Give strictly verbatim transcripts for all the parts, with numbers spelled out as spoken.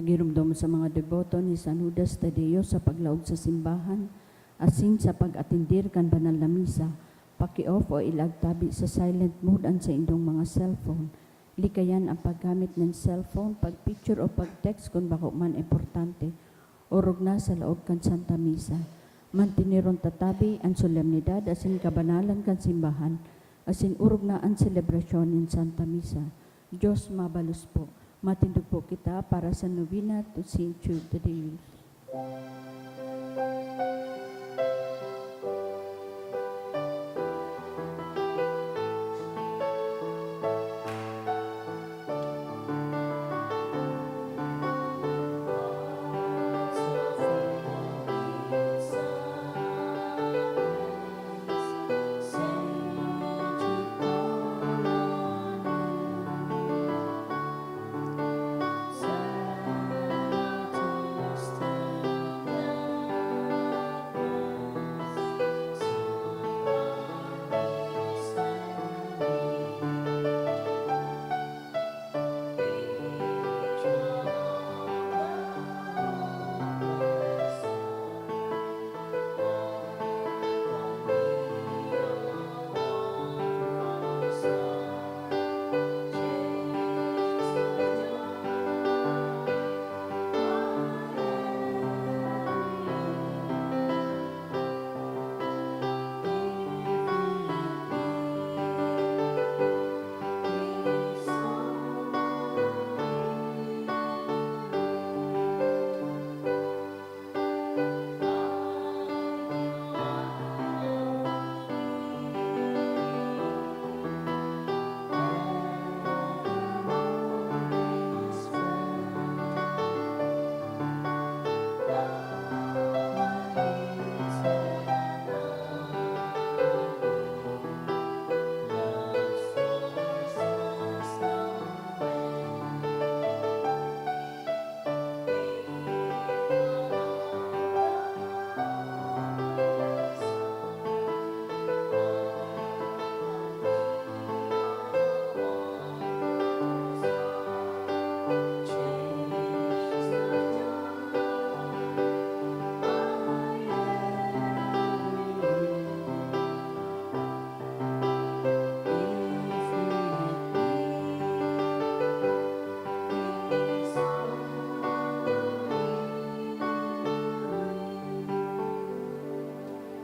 Giromdom sa mga deboto ni San Judas Tadeo sa paglaog sa simbahan asin sa pag-atendir kan banal na misa, paki-off o ilagtabi sa silent mode an saindong mga cellphone. Likayan ang paggamit nin cellphone, pag-picture o pag-text kun bako man importante. Orog na sa laog kan Santa Misa. Mantineron ta tabi an solemnidad asin kabanalan kan simbahan, asin orog na an selebrasyon nin Santa Misa. Dios mabalos po. Matindog po kita para sa novena to Saint Jude Tadeo.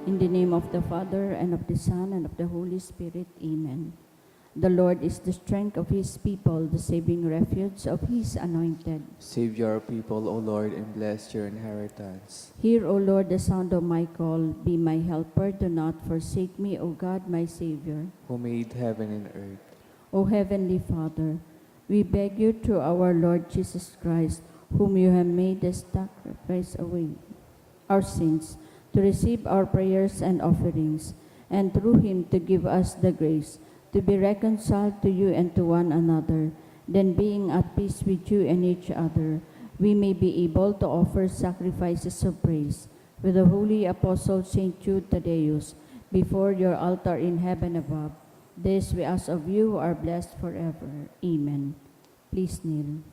In the name of the Father, and of the Son, and of the Holy Spirit. Amen. The Lord is the strength of His people, the saving refuge of His anointed. Save your people, O Lord, and bless your inheritance. Hear, O Lord, the sound of my call. Be my helper, do not forsake me, O God, my Savior. Who made heaven and earth. O Heavenly Father, we beg you through our Lord Jesus Christ, whom you have made the sacrifice away our sins, to receive our prayers and offerings, and through him to give us the grace to be reconciled to you and to one another. Then, being at peace with you and each other, we may be able to offer sacrifices of praise with the holy apostle Saint Jude Thaddeus before your altar in heaven above. This we ask of you who are blessed forever. Amen. Please kneel.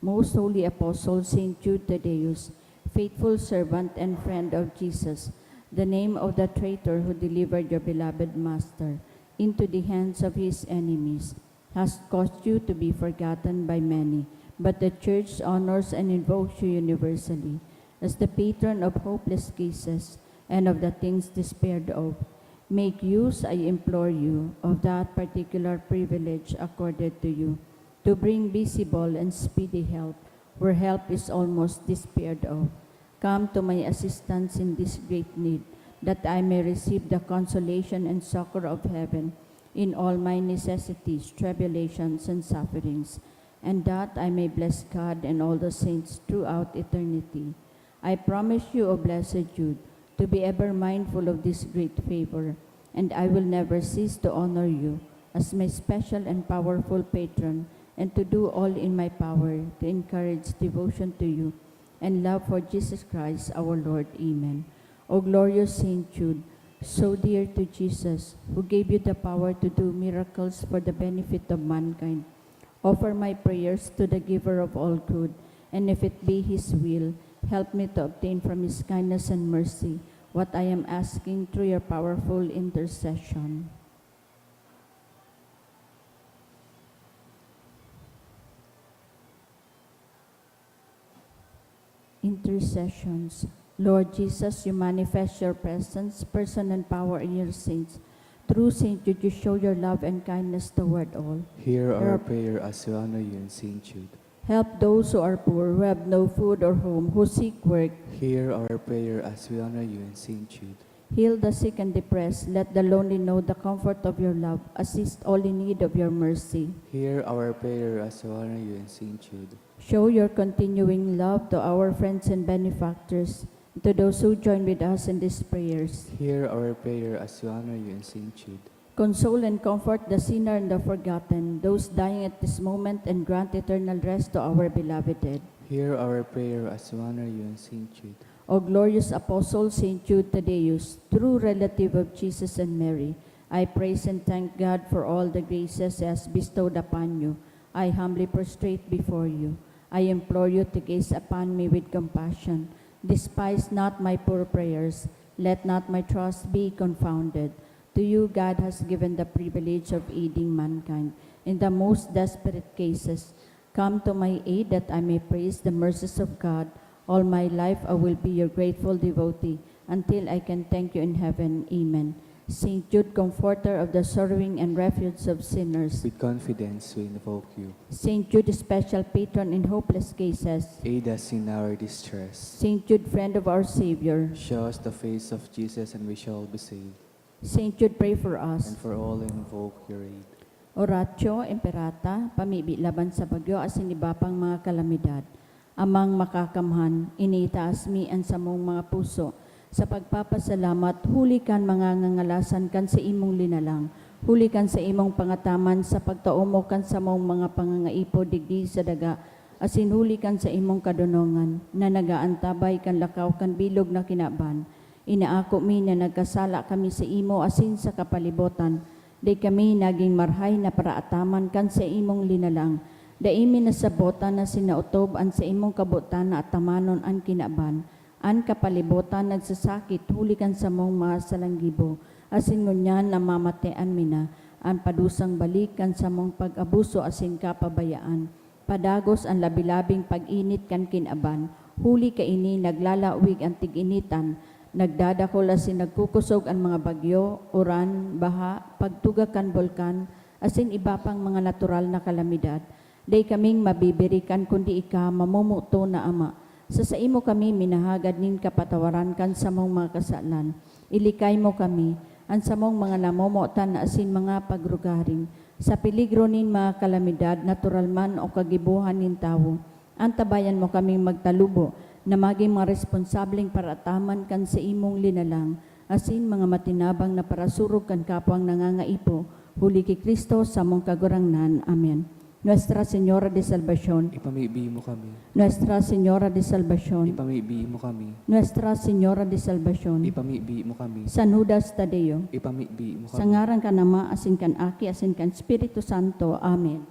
Most Holy Apostle Saint Jude Thaddeus, faithful servant and friend of Jesus, the name of the traitor who delivered your beloved Master into the hands of his enemies, has caused you to be forgotten by many, but the Church honors and invokes you universally as the patron of hopeless cases and of the things despaired of. Make use, I implore you, of that particular privilege accorded to you to bring visible and speedy help where help is almost despaired of. Come to my assistance in this great need, that I may receive the consolation and succor of heaven in all my necessities, tribulations, and sufferings, and that I may bless God and all the saints throughout eternity. I promise you, O blessed Jude, to be ever mindful of this great favor, and I will never cease to honor you as my special and powerful patron, and to do all in my power to encourage devotion to you and love for Jesus Christ our Lord. Amen. O glorious Saint Jude, so dear to Jesus, who gave you the power to do miracles for the benefit of mankind, offer my prayers to the Giver of all good, And if it be His will, help me to obtain from His kindness and mercy what I am asking through your powerful intercession. Intercessions. Lord Jesus, you manifest your presence, person, and power in your saints. Through Saint Jude, you show your love and kindness toward all. Hear our Help prayer as we honor you in Saint Jude. Help those who are poor, who have no food or home, who seek work. Hear our prayer as we honor you in Saint Jude. Heal the sick and depressed. Let the lonely know the comfort of your love. Assist all in need of your mercy. Hear our prayer as we honor you in Saint Jude. Show your continuing love to our friends and benefactors, and to those who join with us in these prayers. Hear our prayer as we honor you in Saint Jude. Console and comfort the sinner and the forgotten, those dying at this moment, and grant eternal rest to our beloved dead. Hear our prayer as we honor you in Saint Jude. O glorious Apostle Saint Jude Thaddeus, true relative of Jesus and Mary, I praise and thank God for all the graces He has bestowed upon you. I humbly prostrate before you. I implore you to gaze upon me with compassion. Despise not my poor prayers. Let not my trust be confounded. To you, God has given the privilege of aiding mankind in the most desperate cases. Come to my aid that I may praise the mercies of God. All my life I will be your grateful devotee until I can thank you in heaven. Amen. Saint Jude, comforter of the sorrowing and refuge of sinners. With confidence we invoke you. Saint Jude, special patron in hopeless cases. Aid us in our distress. Saint Jude, friend of our Savior. Show us the face of Jesus and we shall be saved. Saint Jude, pray for us. And for all who invoke your aid. Oratio Imperata, pamibi laban sa bagyo asin iba pang mga kalamidad. Amang Makakamhan, initaas mi an samong mga puso sa pagpapasalamat huli kan mga ngangalasan kan saimong linalang, huli kan saimong pangataman sa pagtaomo kan samong mga pangangaipo digdi sa daga, asin huli kan saimong kadonongan na nagaantabay kan lakaw kan bilog na kinaban. Inaako mi na nagkasala kami saimo asin sa kapalibotan. Dai kami nagin marahay na paraataman kan saimong linalang. Dai mi nasabotan asin naotob an saimong kabotan na atamanon an kinaban. An kapalibotan nagsasakit huli kan samong mga salanggibo, asin ngunyan namamatean mi na. An padusang balik kan samong pag-abuso asin kapabayaan. Padagos an labi-labing pag-init kan kinaban, huli kaini naglalawig an tig-initan, nagdadakul asin nagkukosog an mga bagyo, uran, baha, pagtugak kan bulkan, asin iba pang mga natural na kalamidad. Dai kaming mabibirikan kundi ika, mamomoton na Ama. Sa saimo kami minahagad nin kapatawaran kan samong mga kasalan. Ilikay mo kami, an samong mga namomotan asin mga pagrugaring, sa peligro nin mga kalamidad, natural man o kagibohan nin tawo. Antabayan mo kaming magtalubo na magin mga responsableng paraataman kan saimong linalang, asin mga matinabang na parasurog kan kapwang nangangaipo, huli ki Cristo, samong Kagurangnan. Amen. Nuestra Señora de Salvacion. Ipamibi mo kami. Nuestra Señora de Salvacion. Ipamibi mo kami. Nuestra Señora de Salvacion. Ipamibi mo kami. San Judas Tadeo. Ipamibi mo kami. Sa ngaran kan Ama, asin kan Aki, asin kan Espiritu Santo. Amen.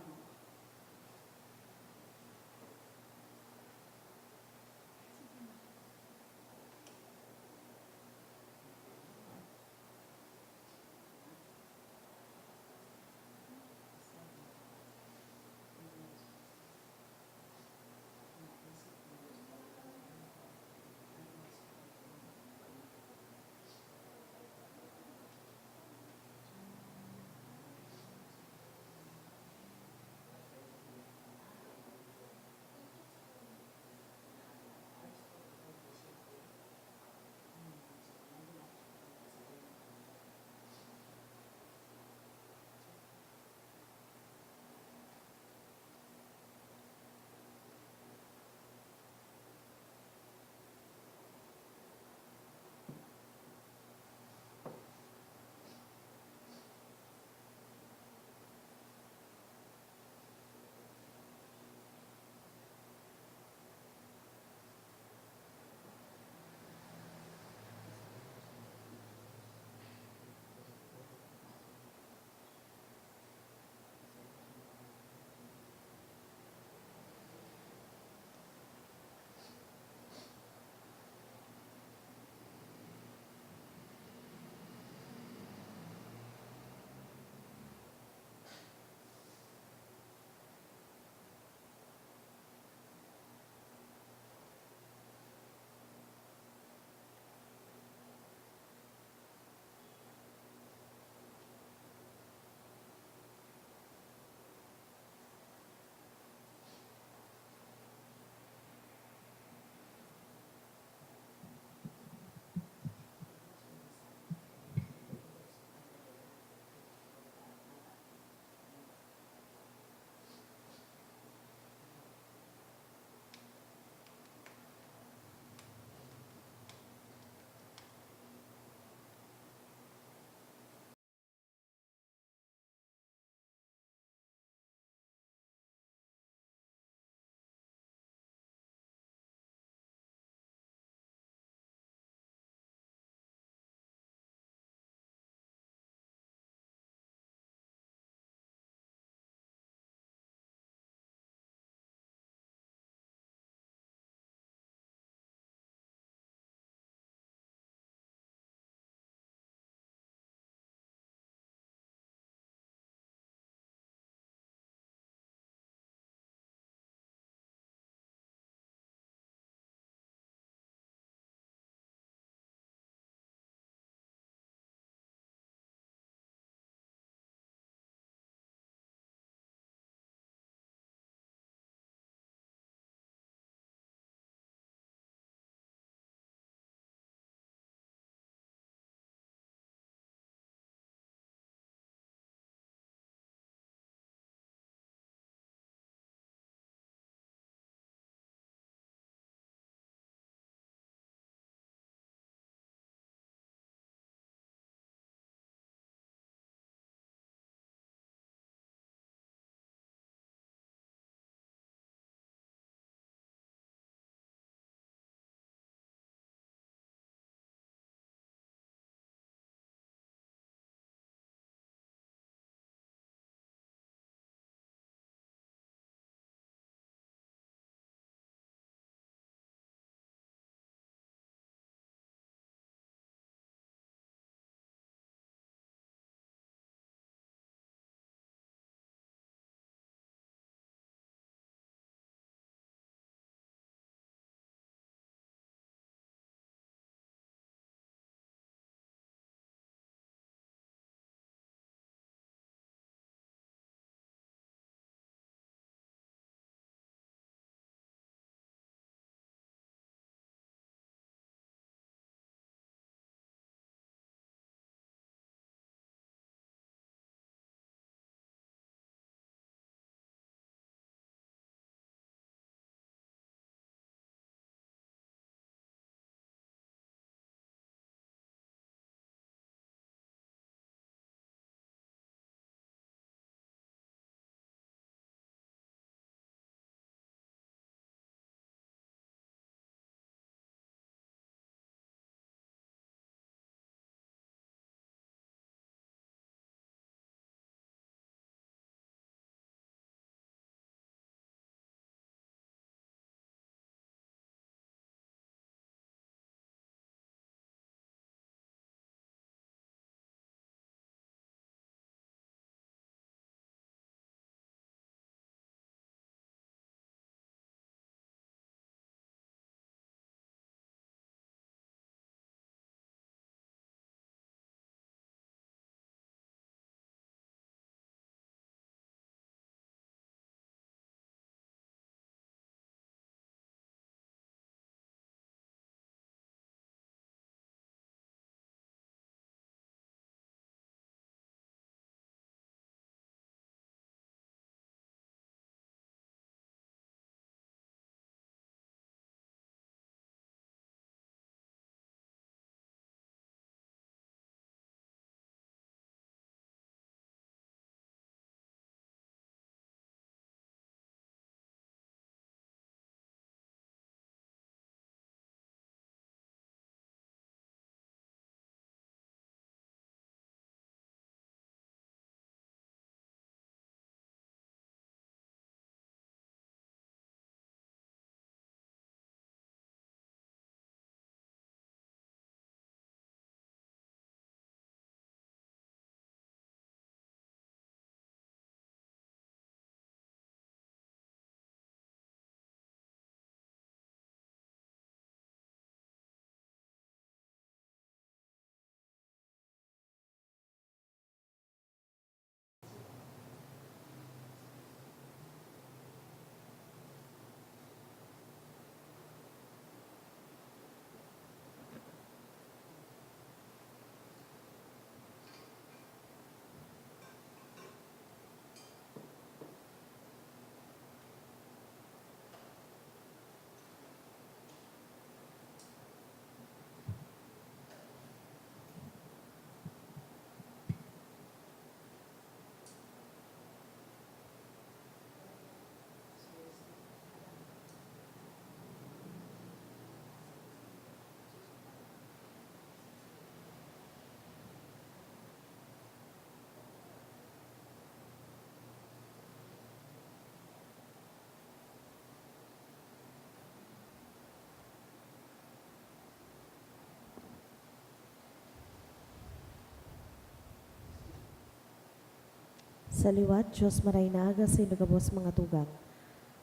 Sa liwat, Diyos, maray na aga sa inyo gabos mga tugang.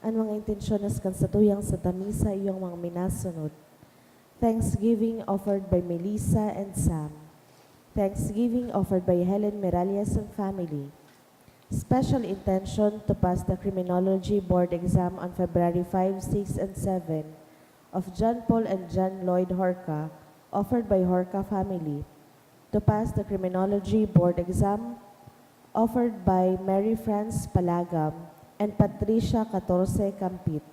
An mga intensyones kan satuyang Santa Misa iyong mga minasunod. Thanksgiving offered by Melissa and Sam. Thanksgiving offered by Helen Miralles and family. Special intention to pass the Criminology Board exam on February five, six, and seven of John Paul and John Lloyd Horca, offered by Horca family. To pass the Criminology Board exam, offered by Mary Franz Palagam and Patricia Catorce Campit.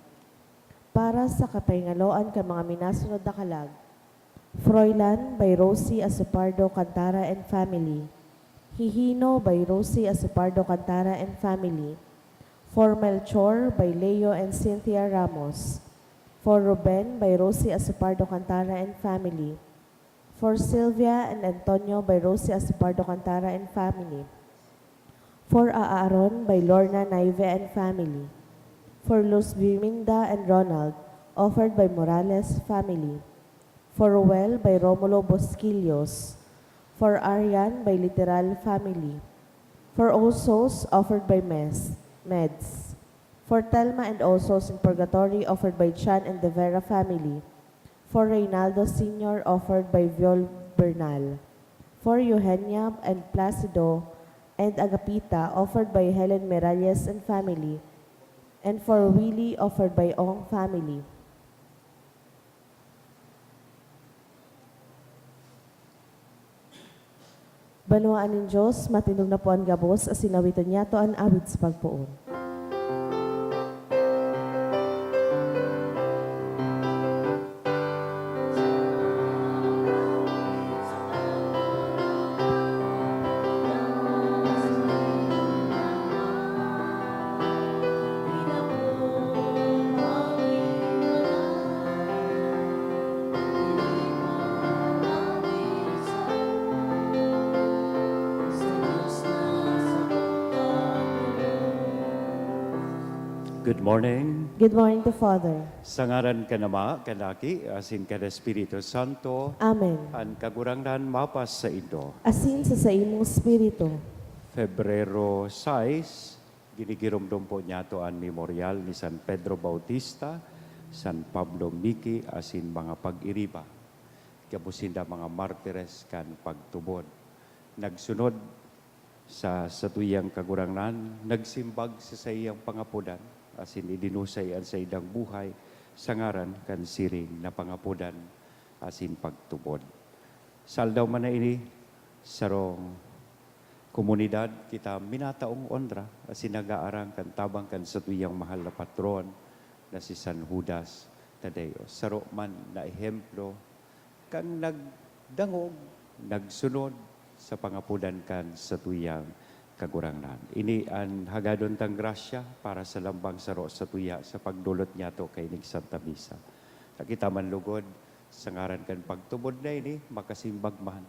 Para sa kapahingaloan kan mga minasunod na kalag, Froilan by Rosie Asopardo Cantara and family. Hihino by Rosie Asopardo Cantara and family. For Melchor by Leo and Cynthia Ramos. For Ruben by Rosie Asopardo Cantara and family. For Sylvia and Antonio by Rosie Asopardo Cantara and family. For Aaron by Lorna Naive and family. For Luz Viminda and Ronald, offered by Morales family. For Roel by Romulo Bosquillos. For Arian by Literal family. For All Souls, offered by Mes, Meds. For Telma and All Souls in Purgatory, offered by Chan and De Vera family. For Reynaldo Senior, offered by Viol Bernal. For Eugenia and Placido and Agapita, offered by Helen Miralles and family. And for Willie, offered by Ong family. Banwaan nin Dios, matindog na po an gabos, asin awiton niyato an awit sa pagpoon. Good morning. Good morning to Father. Sa ngaran kan Ama, kan Aki, asin kan Espiritu Santo. Amen. An Kagurangnan mapasaindo. Asin sa saimong espiritu. Febrero sais, ginigiromdom po niyato an memoryal ni San Pedro Bautista, San Pablo Miki, asin mga pag-iriba. Gabos sinda mga martires kan pagtubod. Nagsunod sa satuyang Kagurangnan, nagsimbag sa saiyang pangapodan, asin idinusay an saindang buhay sa ngaran kan siring na pangapodan asin pagtubod. Sa aldaw man na ini, sarong komunidad kita minataong onra asin nag-aarang kan tabang kan satuyang mahal na patron na si San Judas Tadeo. Saro man na ehemplo kan nagdangog, nagsunod sa pangapodan kan satuyang Kagurangnan. Ini an hagadon tang grasya para sa lambang saro satuya sa pagdolot niyato kaining Santa Misa. Ta kita man lugod, sa ngaran kan pagtubod na ini, makasimbag man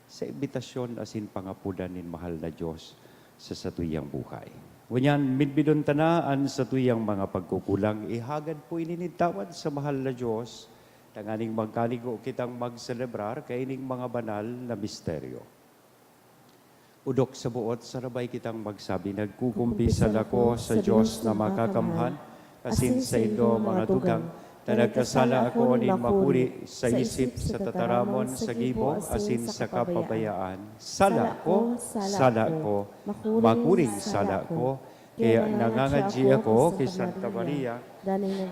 sa imbitasyon asin pangapodan nin mahal na Dios sa satuyang buhay. Ngunyan, midbidon ta na an satuyang mga pagkukulang. Ihagad po ini nin tawad sa mahal na Dios, tanganing magkanigo kitang magselebrar kaining mga banal na misteryo. Udok sa buot, sarabay kitang magsabi, nagkukumpisal ako sa Dios na makakamhan, asin saindo, mga tugang, ta nagkasala ako nin makuri sa isip, sa tataramon, sa gibo, asin sa kapabayaan. Sala ko, sala ko, makuring sala ko. Kaya nangangadyi ako ki Santa Maria,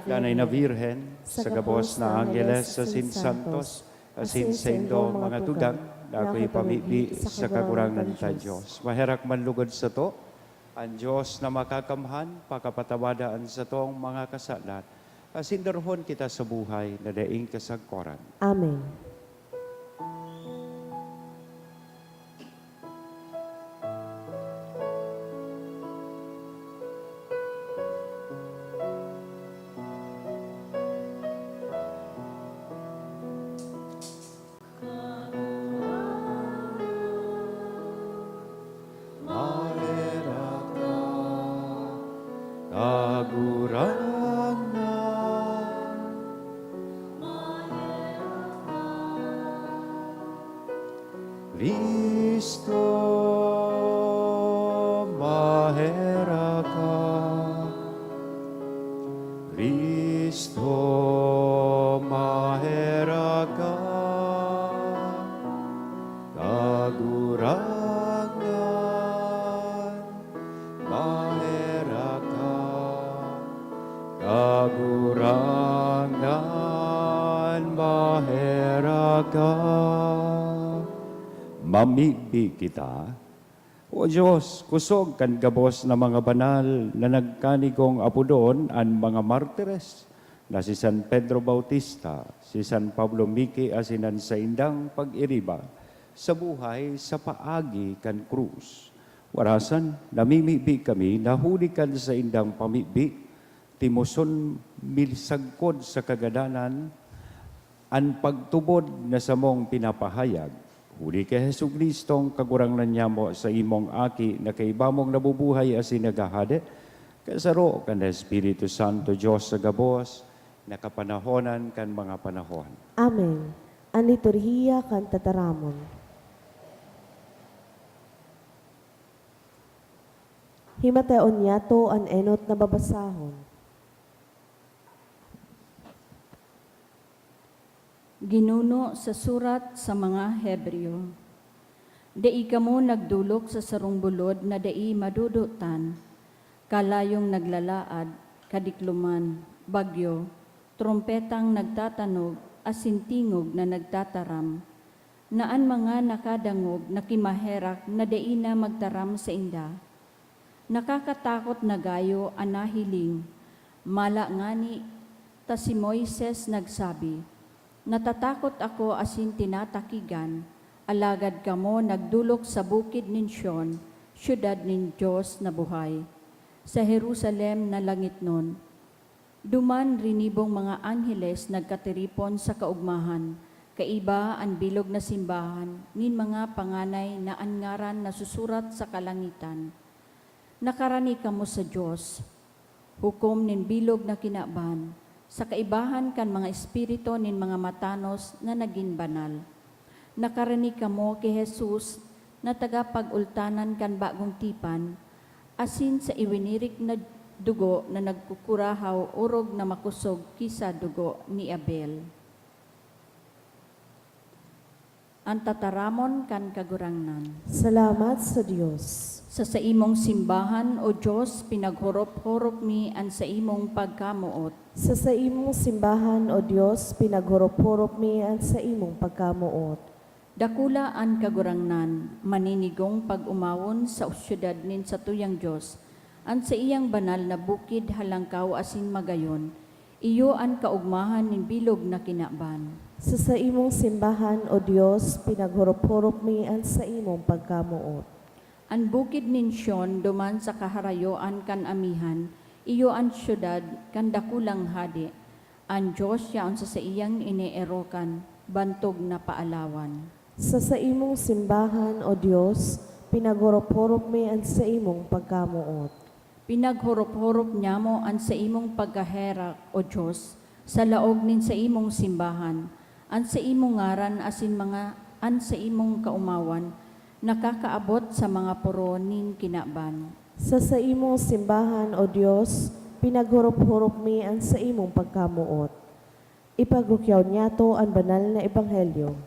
danay na Birhen, sa gabos na anggeles asin santos, asin saindo, mga tugang, na ako ipamibi sa Kagurangnan ta Dios. Maherak man lugod sato, an Dios na makakamhan, pakapatawada an satong mga kasalan, asin darahon kita sa buhay na daing kasagkoran. Amen. Maherak ka, Kagurangnan, Cristo, Kagurangnan, maherak ka. Mamibi kita. O Dios, kusog kan gabos na mga banal na nagkanigong apodon an mga martires, na si San Pedro Bautista, si San Pablo Miki asin an saindang pag-iriba sa buhay sa paagi kan krus. Warasan, namimibi kami na huli kan saindang pamibi, timoson mi sagkod sa kagadanan an pagtubod na samong pinapahayag. Huli ki Jesu-Cristong Kagurangnan nyamo, sa imong Aki na kaiba mong nabubuhay asin naghahade, kasaro kan Espiritu Santo, Dios sa gabos, na kapanahonan kan mga panahon. Amen. An liturhiya kan tataramon. Himateon niyato an enot na babasahon. Ginuno sa surat sa mga Hebreo. Dai kamo nagdolok sa sarong bulod na dai madodotan, kalayong naglalaad, kadikloman, bagyo, trompetang nagtatanog, asin tingog na nagtataram, na an mga nakadangog nakimaherak na dai na magtaram sainda. Nakakatakot na gayo an nahiling. Mala ngani ta si Moises nagsabi, "Natatakot ako asin tinatakigan," alagad kamo nagdolok sa bukid nin Sion, syudad nin Dios na buhay, sa Jerusalem na langitnon. Duman rinibong mga angheles nagkatiripon sa kaogmahan, kaiba an bilog na simbahan nin mga panganay na an ngaran nasusurat sa kalangitan. Nakarani kamo sa Dios, hukom nin bilog na kinaban, sa kaibahan kan mga espiritu nin mga matanos na nagin banal. Nakarani kamo ki Jesus na tagapag-ultanan kan bagong tipan, asin sa iwinirik na dugo na nagkukurahaw orog na makosog ki sa dugo ni Abel. An tataramon kan Kagurangnan. Salamat sa Dios. Sa saimong simbahan, O Dios, pinaghorop-horop mi an saimong pagkamoot. Sa saimong simbahan, O Dios, pinaghorop-horop mi an saimong pagkamoot. Dakula an Kagurangnan, maninigong pag-omawon sa syudad nin satuyang Dios, an saiyang banal na bukid halangkaw asin magayon, iyo an kaogmahan nin bilog na kinaban. Sa saimong simbahan, O Dios, pinaghorop-horop mi an saimong pagkamoot. An bukid nin Sion duman sa kaharayoan kan amihan, iyo an syudad kan dakulang hade. An Dios yaon sa saiyang ineerokan, bantog na paalawan. Sa saimong simbahan, O Dios, pinaghorop-horop mi an saimong pagkamoot. Pinaghorop-horop nyamo an saimong pagkaherak, O Dios, sa laog nin saimong simbahan. An saimong ngaran asin mga, an saimong kaomawan nakakaabot sa mga poro nin kinaban. Sa saimong simbahan, O Dios, pinaghorop-horop mi an saimong pagkamoot. Ipagrukyaw niyato an banal na ebanghelyo.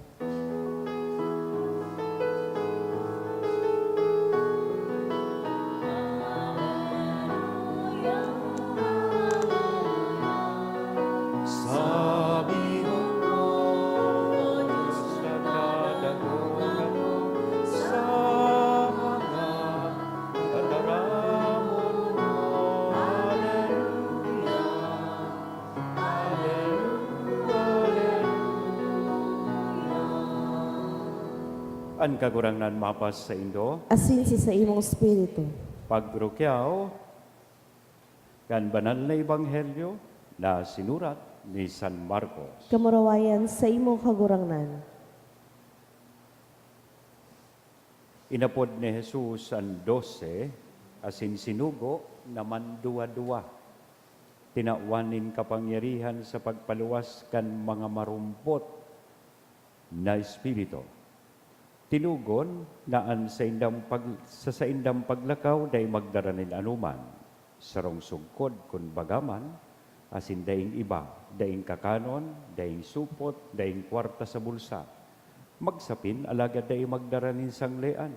Sabi mo, O Diyos, nagdadagul ako sa mga tataramon mo. Aleluya, aleluya. An Kagurangnan mapas saindo. Asin sa saimong espiritu. Pagrukyaw kan banal na ebanghelyo na sinurat ni San Marcos. Kamurawayan saimo, Kagurangnan. Inapod ni Jesus an dose asin sinugo na manduwa-duwa. Tinawan nin kapangyarihan sa pagpaluwas kan mga marumpot na espiritu. Tinugon na an saindang pag-, sa saindang paglakaw dai magdara nin anoman, sarong sugkod kun baga man, asin daing iba, daing kakanon, daing supot, daing kwarta sa bulsa. Magsapin, alagad dai magdara nin sanglean.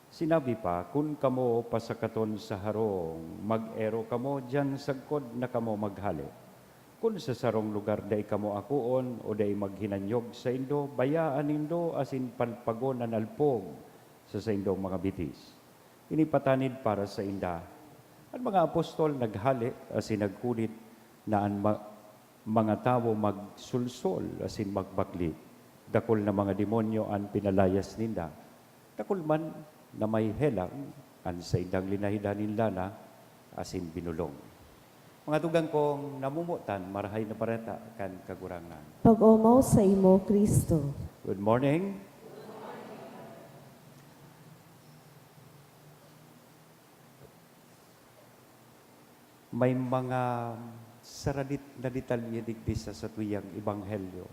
Sinabi pa, "Kun kamo pasakaton sa harong, mag-ero kamo, diyan sagkod na kamo maghale. Kun sa sarong lugar dai kamo akoon o dai maghinanyog saindo, bayaan nindo asin palpagon an alpog sa saindong mga bitis. Ini patanid para sainda." An mga apostol naghale asin naghulit na an ma-, mga tawo magsolsol asin magbakle. Dakul na mga demonyo an pinalayas ninda. Dakul man na may helang an saindang linahidan nin lana asin binulong. Mga tugang kong namomotan, Marahay na Bareta kan Kagurangnan. Pag-omaw saimo, Cristo. Good morning. May mga saradit na detalye digdi sa satuyang ebanghelyo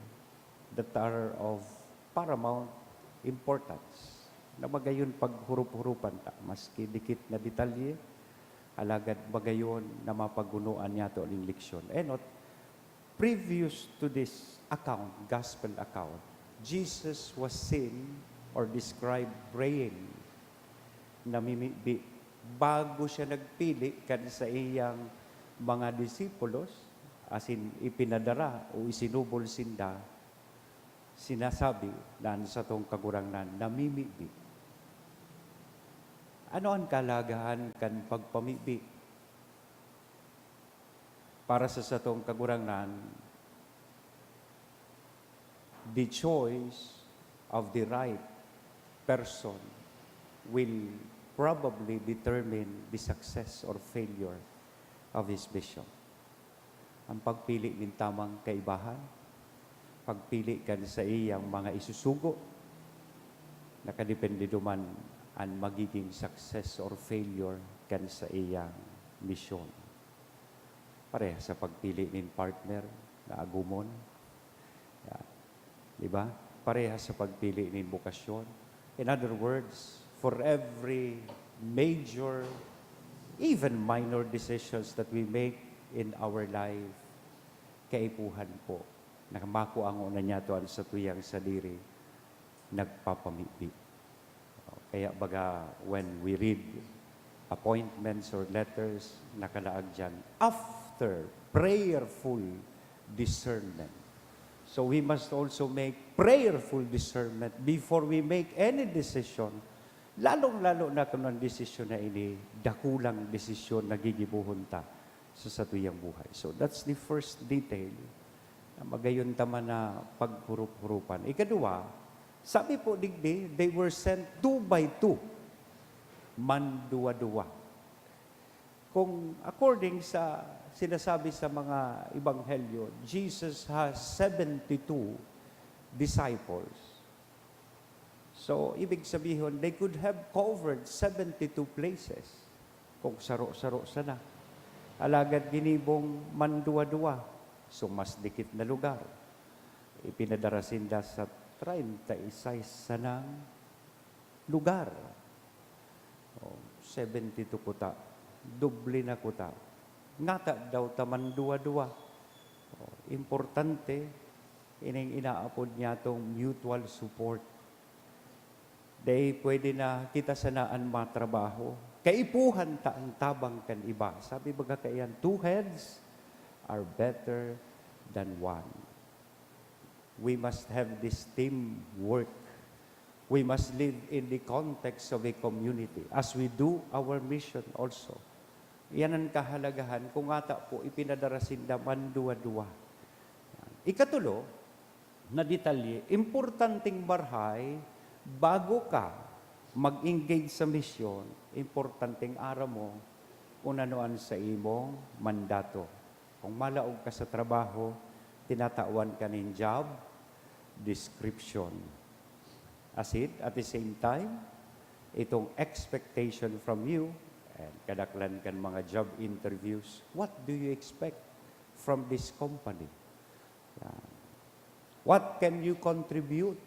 that are of paramount importance, na magayon paghurup-hurupan ta, maski dikit na detalye, alagad magayon na mapagunoan niyato ning leksyon. Enot, previous to this account, gospel account, Jesus was seen or described praying, namimibi, bago siya nagpili kan saiyang mga disipulos, asin ipinadara o isinubol sinda, sinasabi na an satong Kagurangnan namimibi. Ano an kahalagahan kan pagpamibi? Para sa satong Kagurangnan, the choice of the right person will probably determine the success or failure of his mission. Ang pagpili nin tamang kaibahan, pagpili kan saiyang mga isusugo, nakadepende duman an magiging success or failure kan saiyang misyon. Parehas sa pagpili nin partner na agumon. Yeah. Di ba? Parehas sa pagpili nin bokasyon. In other words, for every major, even minor decisions that we make in our life, kaipuhan po na makua ngona niyato an satuyang sadiri, nagpapamibi. Kaya baga, when we read appointments or letters, nakalaag diyan, "After prayerful discernment." So we must also make prayerful discernment before we make any decision, lalong-lalo na kung ang desisyon na ini, dakulang desisyon na gigibohon ta sa satuyang buhay. So that's the first detail na magayon ta man na paghurup-hurupan. Ikaduwa, sabi po digdi, they were sent two by two. Manduwa-duwa. Kung according sa sinasabi sa mga ebanghelyo, Jesus has seventy-two disciples. So, ibig sabihon, they could have covered seventy-two places kung saro-saro sana. Alagad ginibong manduwa-duwa, so mas dikit na lugar. Ipinadara sinda sa treinta y seis sanang lugar. Oh, seventy-two kuta. Doble na kuta. Ngata daw ta manduwa-duwa. Oh, importante, ining inaapod niyatong mutual support. Dai pwede na kita sana an matrabaho. Kaipuhan ta an tabang kan iba. Sabi baga kaiyan, "Two heads are better than one." We must have this teamwork. We must live in the context of a community as we do our mission also. Iyan an kahalagahan kung ata po ipinadara sinda manduwa-duwa. Ikatulo na detalye, importanteng marahay, bago ka mag-engage sa misyon, importanteng aram mo kung ano an sa imong mandato. Kung malaog ka sa trabaho, tinatawan ka nin job description. Asin, at the same time, itong expectation from you, and kadaklan kan mga job interviews, what do you expect from this company? Yan. What can you contribute?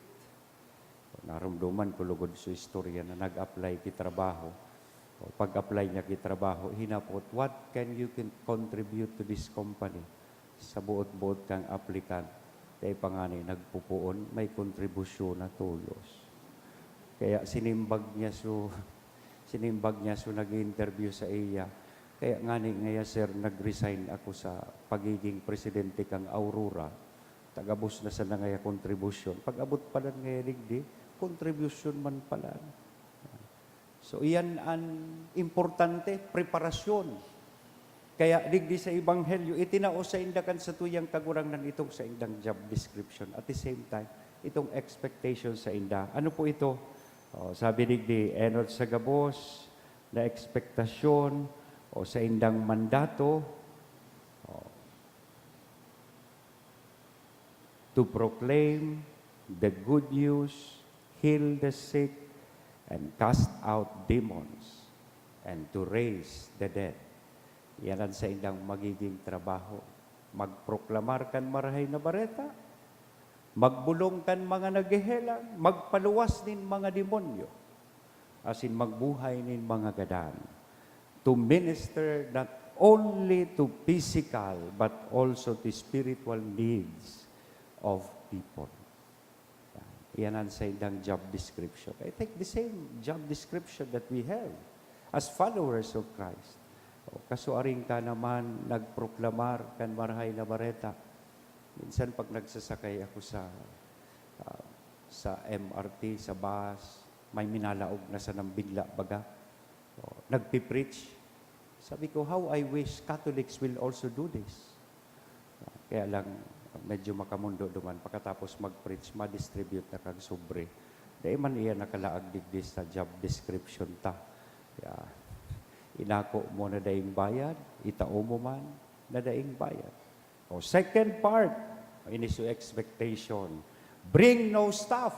Narumduman ko lugod sa istorya na nag-apply ki trabaho. O, pag-apply niya ki trabaho, hinapot, "What can you con-, contribute to this company?" Sa boot-boot kang applicant, dai pa ngani nagpupoon, may kontribusyon na tolos. Kaya sinimbag niya so Sinimbag niya, so nag-i-interview sa iya. Kaya ngani ngaya, sir, nag-resign ako sa pagiging presidente kang Aurora. Tagabos na sana ngaya kontribusyon. Pag-abot pa lang ngaya digdi, kontribusyon man pala. So, iyan an importante, preparasyon. Kaya digdi sa Ebanghelyo, itinao sa inda kan satuyang Kagurangnan itong saindang job description. At the same time, itong expectation sa inda. Ano po ito? Oh, sabi digdi, enot sa gabos na ekspektasyon o saindang mandato, oh, to proclaim the good news, heal the sick, and cast out demons, and to raise the dead. Yan ang saindang magiging trabaho. Magproklamar kan Marahay na Bareta, magbolong kan mga naghehelang, magpaluwas nin mga demonyo, asin magbuhay nin mga gadan. To minister not only to physical but also to spiritual needs of people. Yan ang saindang job description. I think the same job description that we have as followers of Christ. O, kasuaring ka naman nagproklamar kan Marahay na Bareta. Minsan pag nagsasakay ako sa, ah, sa M R T, sa bus, may minalaog na sanang bigla baga. O, nagpi-preach. Sabi ko, "How I wish Catholics will also do this." Kaya lang, medyo makamundo duman. Pakatapos mag-preach, ma-distribute na kag sobre. Dai man iya nakalaag digdi sa job description ta. Kaya, inako mo na daing bayad, itao mo man na daing bayad. O, second part, ini so expectation. Bring no staff.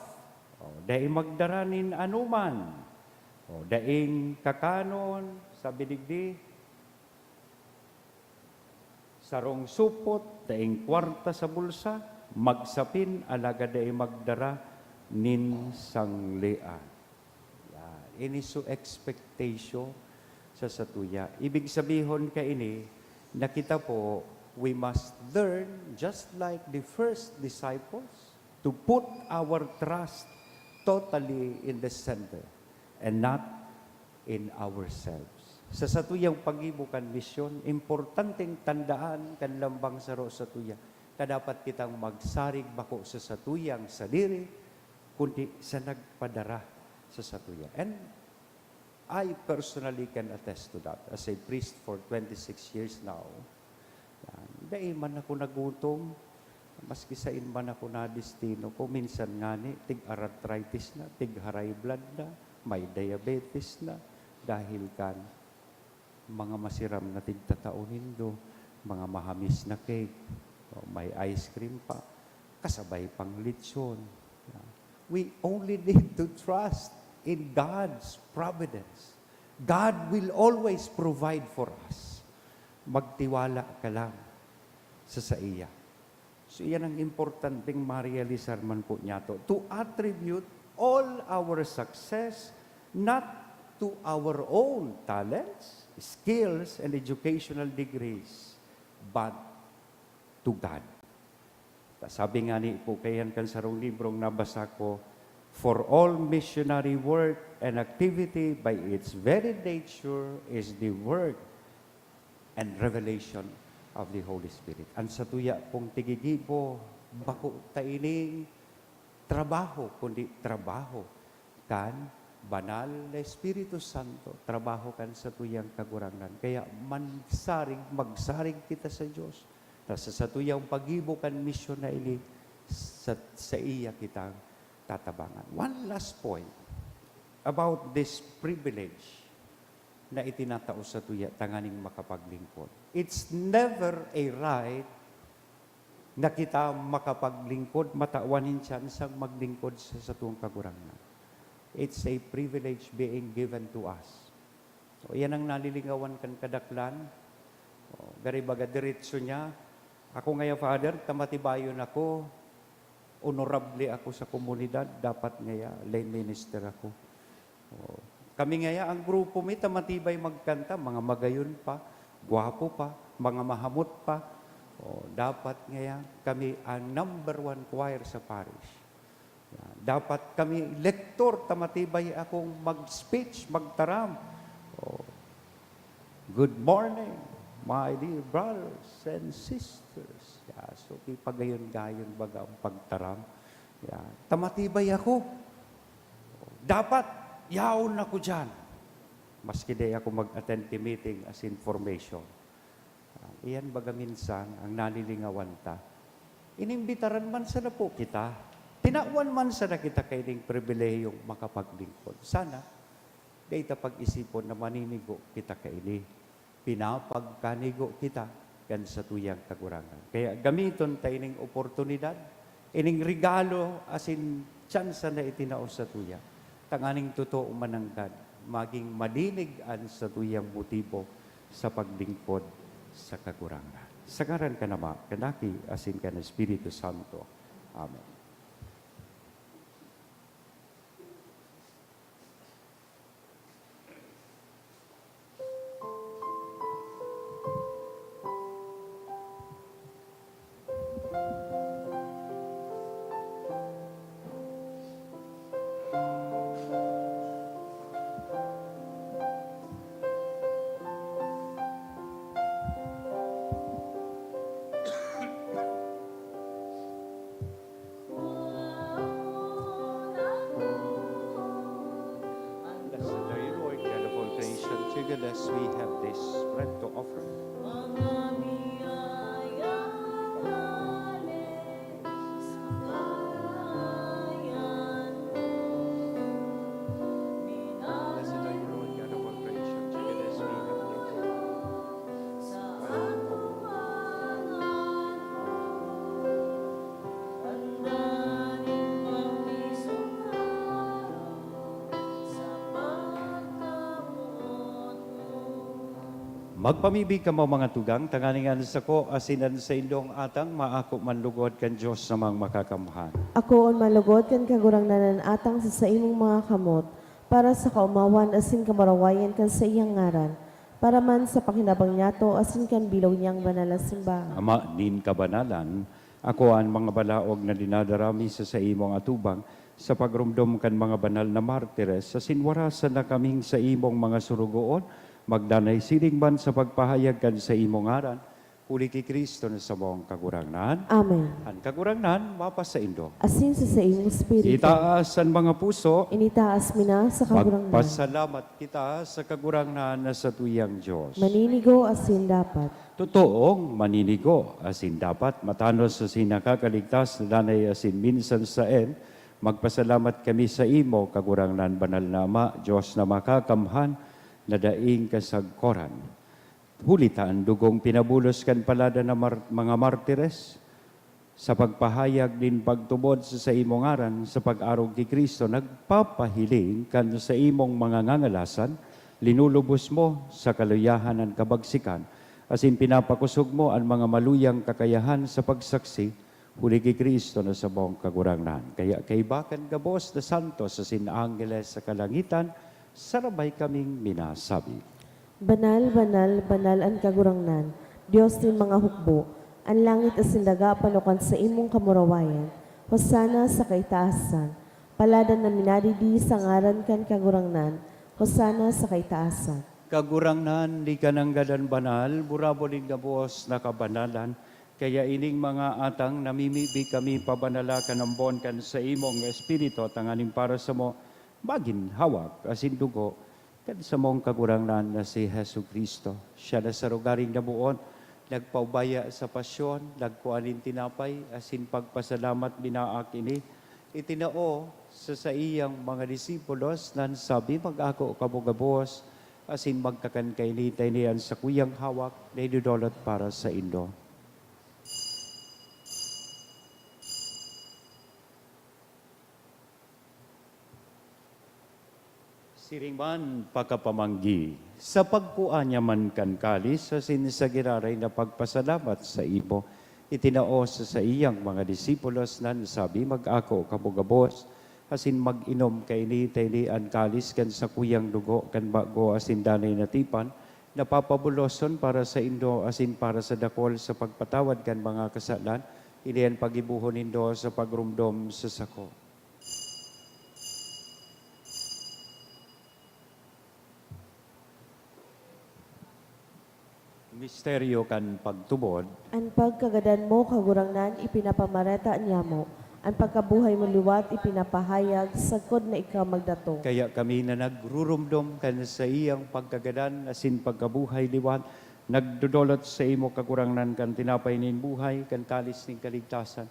O, dai magdara nin anoman. O, daing kakanon, sabi digdi, sarong supot, daing kwarta sa bulsa, magsapin, alagad dai magdara nin sanglean. Yan. Ini so expectation sa satuya. Ibig sabihon kaini na kita po, we must learn, just like the first disciples, to put our trust totally in the center and not in ourselves. Sa satuyang paggibo kan misyon, importanteng tandaan kan lambang saro satuya na dapat kitang magsarig bako sa satuyang sadiri, kundi sa nagpadara sa satuya. And I personally can attest to that. As a priest for twenty-six years now, yan, dai man ako nagutom, maski sain man ako nadestino. Kung minsan ngani, tig-arthritis na, tig-high blood na, may diabetes na, dahil kan mga masiram na tigtatao nindo, mga mahamis na cake, o may ice cream pa, kasabay pang lechon. We only need to trust in God's providence. God will always provide for us. Magtiwala ka lang sa saiya. So, iyan ang importanteng marealisar man po niyato, to attribute all our success not to our own talents, skills, and educational degrees, but to God. Ta sabi ngani po kaiyan kan sarong librong nabasa ko, "For all missionary work and activity by its very nature is the work and revelation of the Holy Spirit." An satuya pong tigigibo, bako ta ining trabaho, kundi trabaho kan Banal na Espiritu Santo, trabaho kan satuyang Kagurangnan. Kaya mansarig, magsarig kita sa Dios, ta sa satuyang paggibo kan misyon na ini, sa, sa iya kitang tatabangan. One last point about this privilege na itinatao satuya tanganing makapaglingkod. It's never a right na kita makapaglingkod, matawan nin tsansang maglingkod sa satong Kagurangnan. It's a privilege being given to us. So, iyan ang nalilingawan kan kadaklan. O, gari baga diretso niya. Ako ngaya, Father, ta matibayon ako, honorable ako sa komunidad, dapat ngaya lay minister ako. O, kami ngaya, ang grupo mi, ta matibay magkanta, mga magayon pa, gwapo pa, mga mahamot pa. O, dapat ngaya kami ang number one choir sa parish. Dapat kami lektor ta matibay akong mag-speech, magtaram. Oh. Good morning, my dear brothers and sisters. Yeah, so, ipagayon-gayon baga ang pagtaram. Yeah. Ta matibay ako. Dapat, yaon ako dyan. Maski di ako mag-attend ki meeting as information. Ah, iyan baga minsan ang nalilingawan ta. Inimbitaran man sana po kita. Tinawan man sana kita kaining pribilehiyong makapaglingkod. Sana, dai ta pag-isipon na maninigo kita kaini. Pinapagkanigo kita kan satuyang Kagurangnan. Kaya gamiton ta ining oportunidad, ining regalo asin tsansa na itinao satuya, tanganing totoo mananggad, magin madinig an satuyang motibo sa paglingkod sa Kagurangnan. Sa ngaran kan Ama, kan Aki, asin kan Espiritu Santo. Amen. Blessed are you, Lord God of all creation. Trigger lest we have this bread to offer. Blessed are you, Lord God of all creation. Trigger lest we have this. Magpamibi kamo, mga tugang, tanganing an sako asin an saindong atang maako man lugod kan Dios na Amang Makakamhan. Akoon man lugod kan Kagurangnan an atang sa saimong mga kamot, para sa kaomawan asin kamurawayan kan saiyang ngaran, para man sa pakinabang niyato asin kan bilog niyang banal na simbahan. Ama nin kabanalan, akoa an mga balaog na dinadara mi sa saimong atubang, sa pagromdom kan mga banal na martires, asin warasan na kaming saimong mga sorogoon, magdanay siring man sa pagpahayag kan saimong ngaran, huli ki Cristo na samong Kagurangnan. Amen. An Kagurangnan mapasaindo. Asin sa saimong espiritu. Itaas an mga puso. Initaas mi na sa Kagurangnan. Magpasalamat kita sa Kagurangnan na satuyang Dios. Maninigo asin dapat. Totoong maninigo asin dapat, matanos asin nakakaligtas na danay asin minsan saen, magpasalamat kami saimo, Kagurangnan, banal na Ama, Dios na makakamhan, na daing kasagkoran. Huli ta an dugong pinabulos kan palada na mar-, mga martires, sa pagpahayag nin pagtubod sa saimong ngaran sa pag-arog ki Cristo, nagpapahiling kan saimong mga ngangalasan, linulubos mo sa kaluyahan an kabagsikan, asin pinapakosog mo an mga maluyang kakayahan sa pagsaksi, huli ki Cristo na samong Kagurangnan. Kaya kaiba kan gabos na santos asin angheles sa kalangitan, sarabay kaming minasabi, "Banal, banal, banal an Kagurangnan, Dios nin mga hukbo. An langit asin daga pano kan saimong kamurawayan. Hosana sa kaitaasan. Palada na minadidi sa ngaran kan Kagurangnan. Hosana sa kaitaasan." Kagurangnan, ika nanggad an banal, burabod nin gabos na kabanalan. Kaya ining mga atang namimibi kami pabanala kan ambon kan saimong Espiritu, tanganing para samo magin hawak asin dugo kan samong Kagurangnan na si Jesu-Cristo. Siya na sa rogaring naboot, nagpaubaya sa pasyon, nagkua nin tinapay, asin pagpasalamat, binaak ini, itinao sa saiyang mga disipulos, nan sabi, "Mag-ako kamo gabos, asin magkakan kaini ta ini an sakuyang hawak na idodolot para saindo." Siring man pakapamanggi, sa pagkua niya man kan kalis asin sa giraray na pagpasalamat saimo, itinao sa saiyang mga disipulos, nan sabi, "Mag-ako kamo gabos, asin mag-inom kaini ta ini an kalis kan sakuyang dugo kan bago asin danay na tipan, na papabuloson para saindo asin para sa dakul sa pagpatawad kan mga kasalan. Ini an paggibohon nindo sa pagromdom sa sako." Misteryo kan pagtubod. An pagkagadan mo, Kagurangnan, ipinapamareta niamo. An pagkabuhay mo liwat ipinapahayag sagkod na ika magdatong. Kaya kami na nagrurumdom kan saiyang pagkagadan asin pagkabuhay liwat, nagdodolot sa imo, Kagurangnan, kan tinapay nin buhay, kan kalis nin kaligtasan.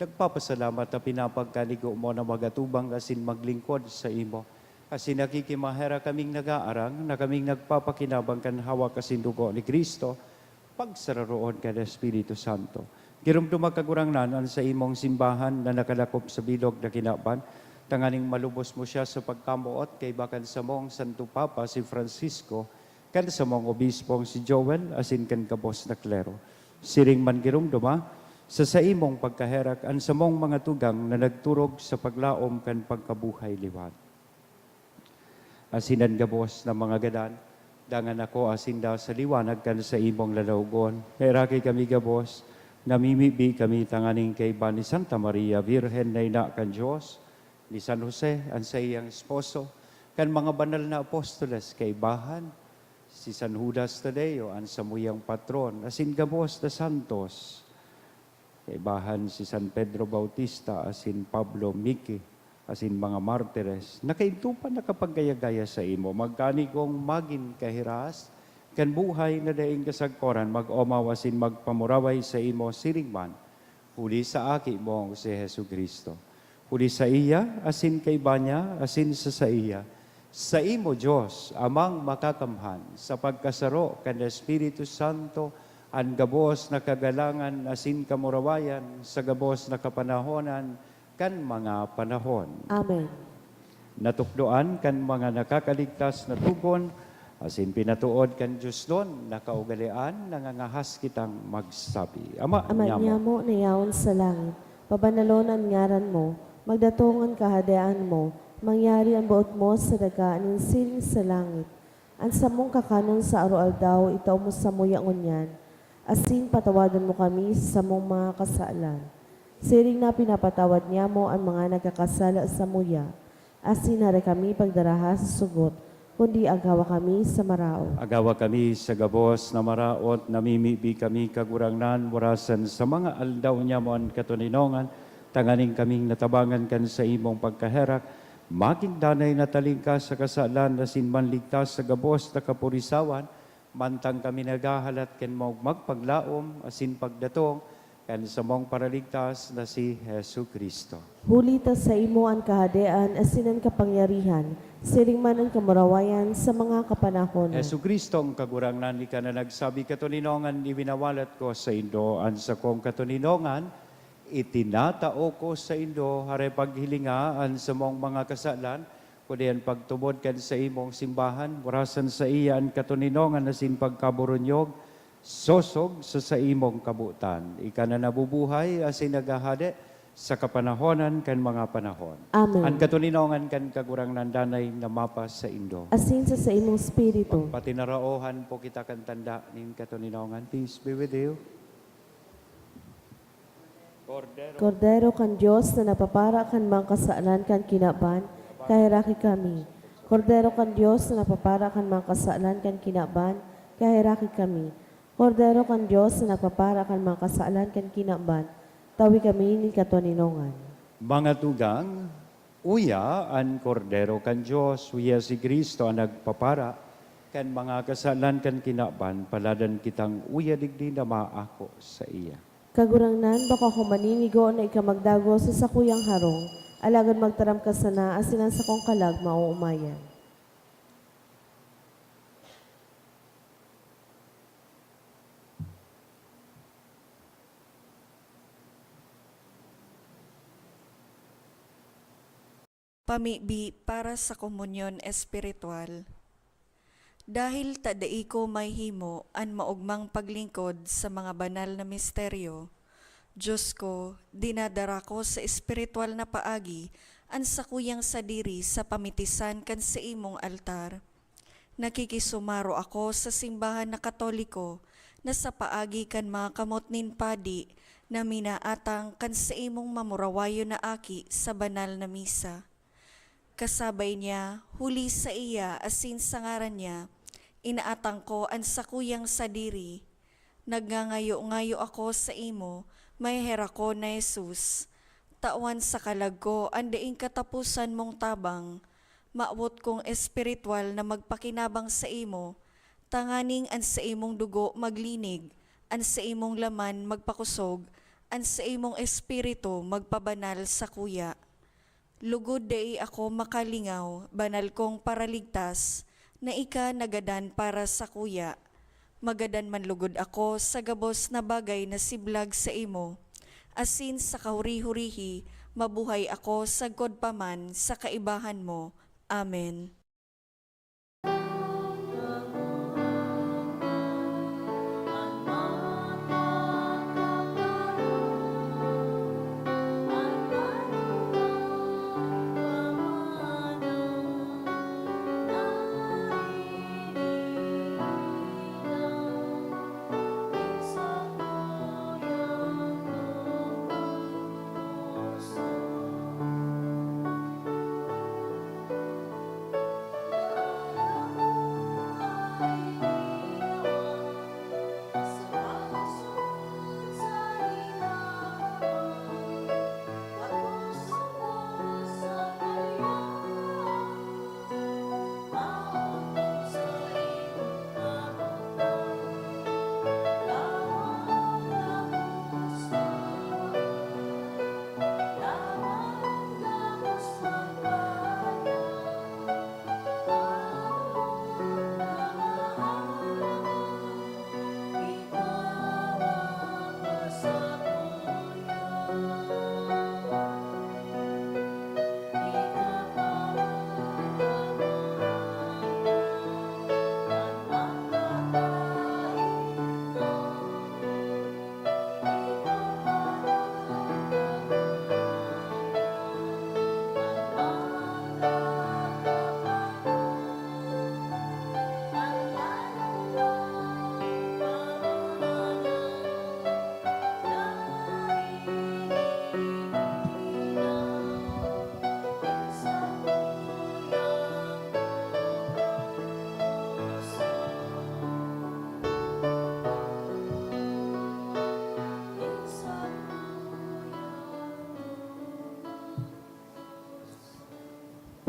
Nagpapasalamat ta pinapagkanigo mo na magatubang asin maglingkod sa imo. Asin nakikimaherak kaming nag-aarang na kaming nagpapakinabang kan hawak asin dugo ni Cristo, pagsararoon kan Espiritu Santo. Giromdoma, Kagurangnan, an saimong simbahan na nakalakop sa bilog na kinaban, tanganing malubos mo siya sa pagkamoot kaiba kan samong Santo Papa si Francisco, kan samong Obispong si Joel, asin kan gabos na klero. Siring man giromdoma, sa saimong pagkaherak, an samong mga tugang na nagturog sa paglaom kan pagkabuhay liwat. Asin an gabos na mga gadan, dangan ako asinda sa liwanag kan saimong lalawgon. Nairaki kami gabos, namimibi kami tanganing kaiba ni Santa Maria, Birhen na ina kan Dios, ni San Jose, an saiyang esposo, kan mga banal na apostoles kaibahan, si San Judas Tadeo, an samuyang patron, asin gabos na santos, kaibahan si San Pedro Bautista asin Pablo Miki, asin mga martires, na kaidto pa nakapagaya-gaya saimo, magkanigong magin kahiras kan buhay na daing kasagkoran, mag-omaw asin magpamuraway saimo siring man, huli sa Aki mong si Jesu-Cristo. Huli saiya, asin kaiba niya, asin sa saiya, saimo, Dios, Amang Makakamhan, sa pagkasaro kan Espiritu Santo, an gabos na kagalangan asin kamurawayan sa gabos na kapanahonan kan mga panahon. Amen. Natukdoan kan mga nakakaligtas na togon, asin pinatood kan diosnon na kaugalean, nangangahas kitang magsabi, Ama Ama niamo. Niamo na yaon sa langit, pabanalon an ngaran mo, magdatong an kahadean mo, mangyari an boot mo sa daga nin siring sa langit. An samong kakanon sa aroaldaw itao mo samuya ngunyan, asin patawadon mo kami sa samong mga kasalan, siring na pinapatawad niamo an mga nagkakasala samuya. Asin hare kami pagdaraha sa sugot, kundi agawa kami sa maraot. Agawa kami sa gabos na maraot, namimibi kami, Kagurangnan, warasan sa mga aldaw niamo an katoninongan, tanganing kaming natabangan kan saimong pagkaherak, magin danay na talingkas sa kasalan asin manligtas sa gabos na kapurisawan, mantang kami naghahalat kan maogmang paglaom asin pagdatong kan samong Paraligtas na si Jesu-Cristo. Huli ta saimo an kahadean asin an kapangyarihan, siring man an kamurawayan sa mga kapanahonan. Jesu-Cristo, ang Kagurangnan, ika na nagsabi, "Katoninongan iwinawalat ko saindo, an sakong katoninongan itinatao ko saindo." Hare, paghilinga an samong mga kasalan, kundi an pagtubod kan saimong simbahan, warasan saiya an katoninongan asin pagkaburunyog, sosog sa saimong kabotan. Ika na nabubuhay asin naghahade sa kapanahonan kan mga panahon. Amen. An katoninongan kan Kagurangnan danay na mapasaindo. Asin sa saimong espiritu. Patinaraohan po kita kan tanda nin katoninongan. Peace be with you. Kordero. Kordero kan Dios na nagpapara kan mga kasalan kan kinaban, kaheraki kami. Kordero kan Dios na nagpapara kan mga kasalan kan kinaban, kaheraki kami. Kordero kan Dios na nagpapara kan mga kasalan kan kinaban, tawi kami nin katoninongan. Mga tugang, uya an Kordero kan Dios, uya si Cristo an nagpapara kan mga kasalan kan kinaban, paladan kitang uya digdi na maako saiya. Kagurangnan, bako ako maninigo na ika magdagos sa sakuyang harong, alagad magtaram ka sana asin an sakong kalag maoomayan. Pamibi para sa komunyon espiritual. Dahil ta dai ko mahimo an maogmang paglingkod sa mga banal na misteryo, Dios ko, dinadara ko sa espiritual na paagi an sakuyang sadiri sa pamitisan kan saimong altar. Nakikisumaro ako sa simbahan na Katoliko na sa paagi kan mga kamot nin padi na minaatang kan saimong mamurawayon na aki sa banal na misa. Kasabay niya, huli saiya asin sa ngaran niya, inaatang ko an sakuyang sadiri. Nagngangayo-ngayo ako saimo, maheherak ko na Jesus. Tawan sa kalag ko an daing kataposan mong tabang. Mawot kong espiritual na magpakinabang saimo, tanganing an saimong dugo maglinig, an saimong laman magpakosog, an saimong espiritu magpabanal sakuya. Lugod dai ako makalingaw, banal kong Paraligtas, na ika nagadan para sakuya. Magadan man lugod ako sa gabos na bagay na siblag saimo, asin sa kahuri-hurihi mabuhay ako sagkod pa man sa kaibahan mo. Amen.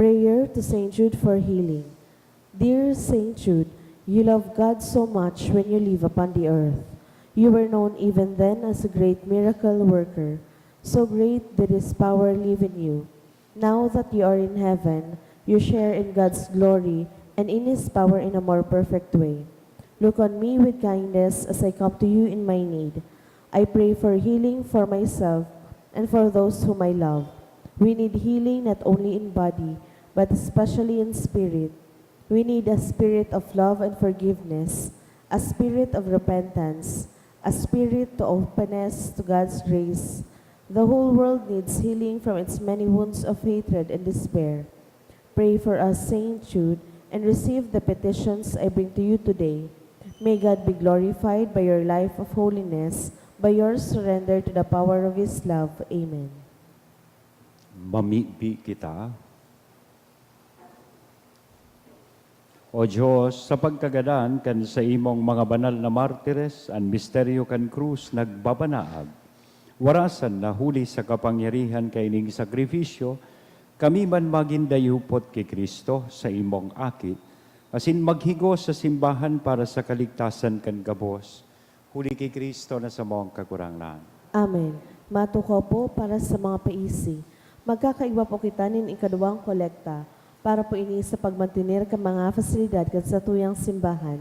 Prayer to Saint Jude for healing. Dear Saint Jude, you loved God so much when you lived upon the earth. You were known even then as a great miracle worker. So great did His power live in you. Now that you are in heaven, you share in God's glory and in His power in a more perfect way. Look on me with kindness as I come to you in my need. I pray for healing for myself and for those whom I love. We need healing not only in body, but especially in spirit. We need a spirit of love and forgiveness, a spirit of repentance, a spirit to openness to God's grace. The whole world needs healing from its many wounds of hatred and despair. Pray for us, Saint Jude, and receive the petitions I bring to you today. May God be glorified by your life of holiness, by your surrender to the power of His love. Amen. Mamibi kita. O Diyos, sa pagkagadan kan saimong mga banal na martires, an misteryo kan krus nagbabanaag. Warasan na huli sa kapangyarihan kaining sakrifisyo, kami man magin dayupot ki Cristo, saimong Aki, asin maghigo sa simbahan para sa kaligtasan kan gabos, huli ki Cristo na samong Kagurangnan. Amen. Matukaw po para sa mga paisi. Magkakaiwa po kita nin ikaduwang kolekta, para po ini sa pagmantener kan mga fasilidad kan satuyang simbahan.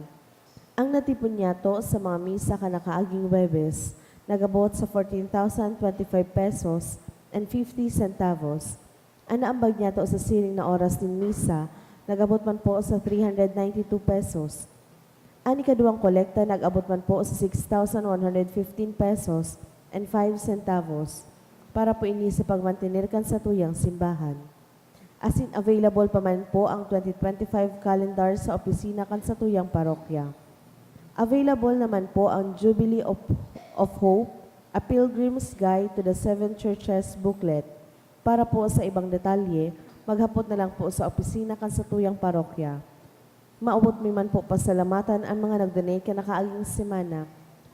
Ang natipon niyato sa mga misa kan nakaaging Huwebes, nag-abot sa fourteen thousand twenty-five pesos and fifty centavos. An naambag niyato sa siring na oras nin misa, nag-abot man po sa three hundred ninety-two pesos. An ikaduwang kolekta nag-abot man po sa six thousand one hundred fifteen pesos and five centavos, para po ini sa pagmantener kan satuyang simbahan. Asin available pa man po ang twenty twenty-five calendar sa opisina kan satuyang parokya. Available naman po ang Jubilee of, of Hope, A Pilgrim's Guide to the Seven Churches booklet. Para po sa ibang detalye, maghapot na lang po sa opisina kan satuyang parokya. Maabot mi man po pasalamatan an mga nag-donate kan nakaaging semana.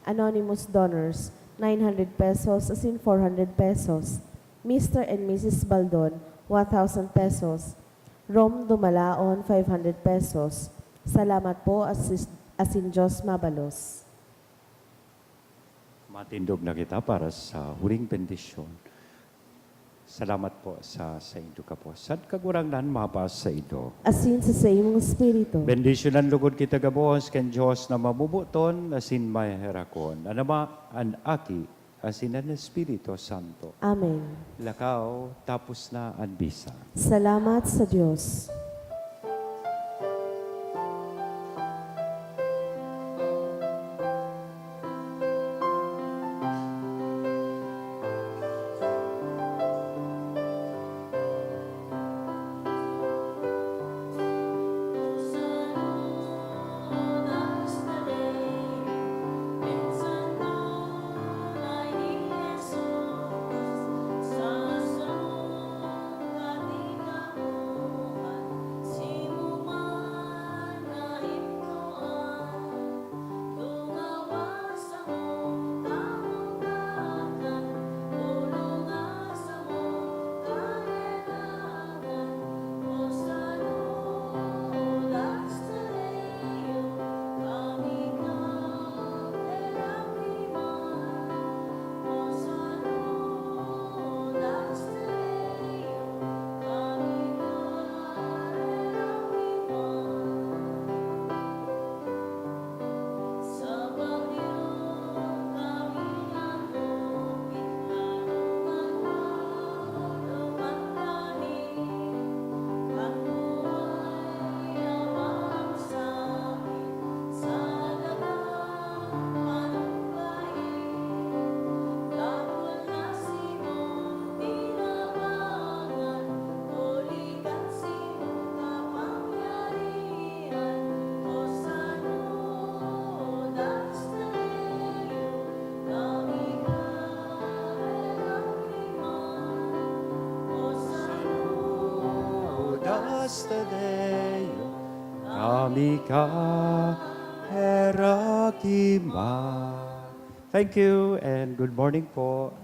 Anonymous donors, nine hundred pesos asin four hundred pesos. Mister and Missus Baldon, one thousand pesos. Rom Dumalaon, five hundred pesos. Salamat po, asis-, asin Diyos mabalos. Matindog na kita para sa huling bendisyon. Salamat po sa saindo kapusan. Kagurangnan mapasaindo. Asin sa saimong espiritu. Bendisyonan lugod kita gabos kan Dios na mabubuton asin maherakon. An Ama, an Aki, asin an Espiritu Santo. Amen. Lakaw, tapos na an bisa. Salamat sa Dios. Saludas te Deo, kami ka heraki man. Thank you and good morning po.